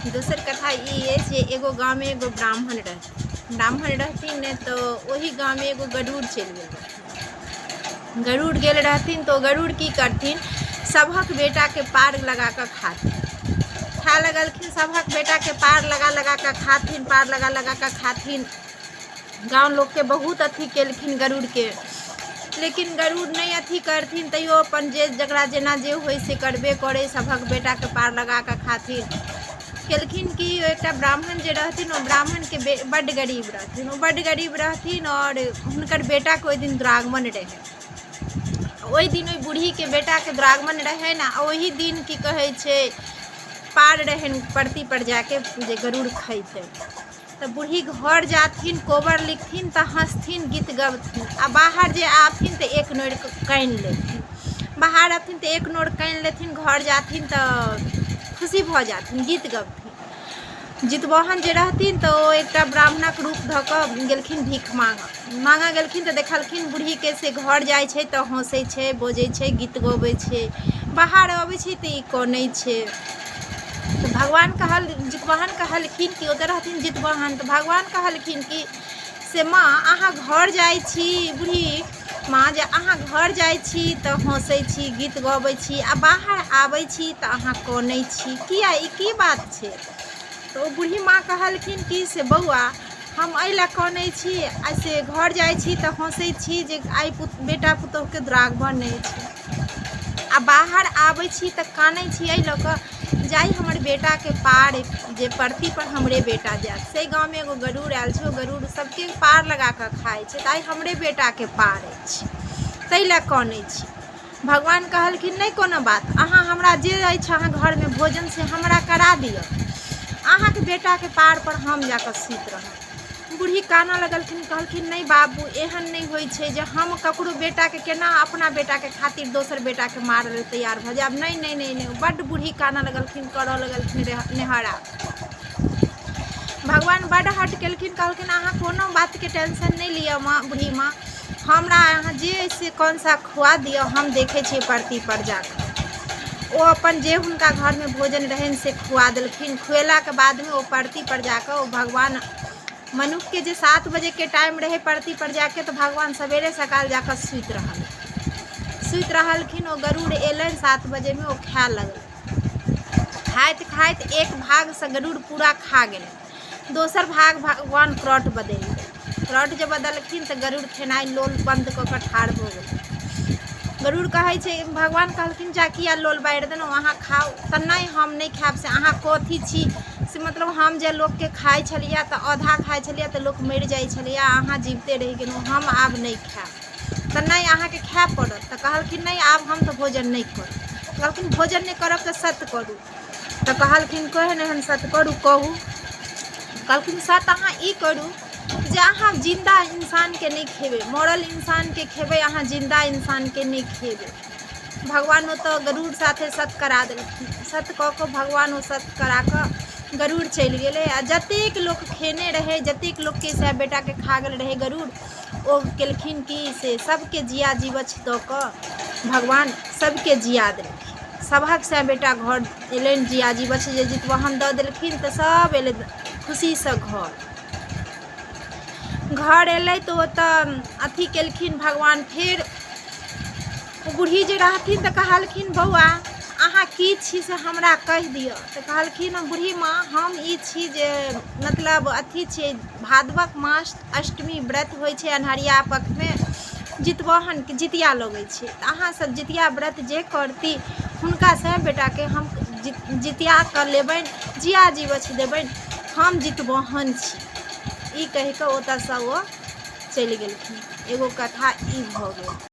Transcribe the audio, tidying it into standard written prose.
दोसर कथा ई अछि जे एगो गाममे एगो ब्राह्मण रहथिन। ब्राह्मण रहथिन ने तऽ ओही गाममे एगो गरुड़ चलि गेल रहथिन। गरुड़ गेल रहथिन तऽ ओ गरुड़ की करथिन, सभक बेटाके पार लगा कऽ खाथिन। खाए लगलखिन, सभक बेटाके पार लगा लगा कऽ खाथिन, पार लगा लगा कऽ खाथिन। गाँव लोकके बहुत अथी केलखिन गरुड़के, लेकिन गरुड़ नहि अथी करथिन, तैयो अपन जे जकरा जेना जे होइ से करबे करै। सभक बेटाके पार लगा कऽ खाथिन। केलखिन कि एकटा ब्राह्मण जे रहथिन, ओ ब्राह्मणके बड्ड गरीब रहथिन। ओ बड्ड गरीब रहथिन आओर हुनकर बेटाके ओहि दिन दुरागमन रहै। ओहि दिन ओहि बूढ़ीके बेटाके दुरागमन रहनि आ ओही दिन की कहै छै पार रहनि परतीपर जाके जे गरुड़ खैतै। तऽ बूढ़ी घर जाथिन, कोबर लिखथिन तऽ हँसथिन, गीत गबथिन आ बाहर जे आबथिन तऽ एक नोर कानि लेथिन। बाहर अबथिन तऽ एक नोर कानि लेथिन, घर जाथिन तऽ खुशी भऽ जाथिन, गीत गबथिन। जितवाहन जे रहथिन तऽ ओ एकटा ब्राह्मणक रूप धऽ कऽ गेलखिन भीख माँगऽ। माँगऽ गेलखिन तऽ देखलखिन बूढ़ीके से घर जाइ छै तऽ हँसै छै, बजै छै, गीत गबै छै, बाहर अबै छै तऽ ई कनै छै। तऽ भगवान कहल जितवाहन कहलखिन कि ओतऽ रहथिन जितवाहन, तऽ भगवान कहलखिन कि से माँ, अहाँ घर जाइ छी, बूढ़ी माँ, जे अहाँ घर जाइ छी तऽ हँसै छी, गीत गबै छी आ बाहर आबै छी तऽ अहाँ कनै छी किया? ई की बात छै? तऽ ओ बूढ़ी माँ कहलखिन कि से बौआ, हम एहि लए कनै छी आ से घर जाइ छी तऽ हँसै छी जे आइ बेटा पुतोहुके दुरागमन अछि आ बाहर आबै छी तऽ कानै छी एहि लऽ कऽ जे आइ हमर बेटाके पार जे परतीपर हमरे बेटा जायत से गाममे एगो गरुड़ आयल छै, ओ गरुड़ सभके पार लगा कऽ खाइ छै, तऽ आइ हमरे बेटाके पार अछि, ताहि लए कनै छी। भगवान कहलखिन, नहि कोनो बात, अहाँ हमरा जे अछि अहाँ घरमे भोजन से हमरा करा दिअ, अहाँके बेटाके पारपर हम जा कऽ सुति रहब। बूढ़ी कानऽ लगलखिन, कहलखिन, नहि बाबू, एहन नहि होइ छै जे हम ककरो बेटाके केना अपना बेटाके खातिर दोसर बेटाके मारऽ लेल तैयार भऽ जायब। नहि नहि नहि नहि। बड्ड बूढ़ी कानऽ लगलखिन, करऽ लगलखिन नेहरा। भगवान बड्ड हट केलखिन, कहलखिन, अहाँ कोनो बातके टेंशन नहि लिअ माँ, बूढ़ी माँ, हमरा अहाँ जे अइ से कौन सा खुआ दिअ, हम देखै छियै परतीपर जा कऽ। ओ अपन जे हुनका घरमे भोजन रहनि से खुआ देलखिन। खुएलाके बादमे ओ परतीपर जा कऽ ओ भगवान मनुखके जे 7 बजेके टाइम रहै परतीपर जाके, तऽ भगवान सवेरे सकाल जा कऽ सुति रहल, सुति रहलखिन। ओ गरुड़ अयलनि 7 बजेमे, ओ खाए लगलै। खाइत खाइत एक भागसँ गरुड़ पूरा खा गेलै, दोसर भाग भगवान क्रॉट बदलि देलखिन। क्रॉट जे बदलखिन तऽ गरुड़ खेनाइ लोल बन्द कऽ कऽ ठाढ़ भऽ गेलै। गरुड़ कहै छै, भगवान कहलखिन, जा किया लोल बारि देलहुँ, अहाँ खाउ तऽ। नहि, हम नहि खायब, से अहाँ कथी छी से मतलब हम जे लोकके खाइ छलियै तऽ आधा खाइ छलियै तऽ लोक मरि जाइ छलैए, अहाँ जीविते रहि गेलहुँ, हम आब नहि खायब। तऽ नहि, अहाँके खाय पड़त। तऽ कहलखिन, नहि, आब हम तऽ भोजन नहि करब। कहलखिन, भोजन नहि करब तऽ सत्य करू। तऽ कहलखिन, केहन एहन सत्य करू, कहू? कहलखिन, सत्य अहाँ ई करू जे अहाँ जिन्दा इंसानके नहि खेबै, मरल इंसानके खेबै, अहाँ जिन्दा इंसानके नहि खेबै। भगवान ओतऽ गरुड़ साथे सत करा देलखिन। सत कऽ कऽ भगवान ओ सत करा कऽ गरुड़ चलि गेलै आ जतेक लोक खेने रहै, जतेक लोकके सएह बेटाके खा गेल रहै गरुड़, ओ केलखिन कि से सभके जिया जीवछ दऽ कऽ भगवान सभके जिया देलखिन। सभक सएह बेटा घर एलनि। जिया जीवछ जे जितवाहन दऽ देलखिन तऽ सभ एलै खुशीसँ घर। घर एलै तऽ ओतऽ अथी केलखिन भगवान। फेर ओ बूढ़ी जे रहथिन तऽ कहलखिन, बौआ, अहाँ की छी से हमरा कहि दिअ। तऽ कहलखिन बूढ़ी माँ, हम ई छी जे मतलब अथी छियै, भादवक मास अष्टमी व्रत होइ छै, अन्हरिया पखमे जितवाहनके जितिया लगै छै, तऽ अहाँसभ जितिया व्रत जे करती हुनकासँ बेटाके हम जितिया कऽ लेबनि, जिया जीवछ देबनि, हम जितवाहन छी। ई कहि कऽ ओतयसँ ओ चलि गेलखिन। एगो कथा ई भऽ गेल।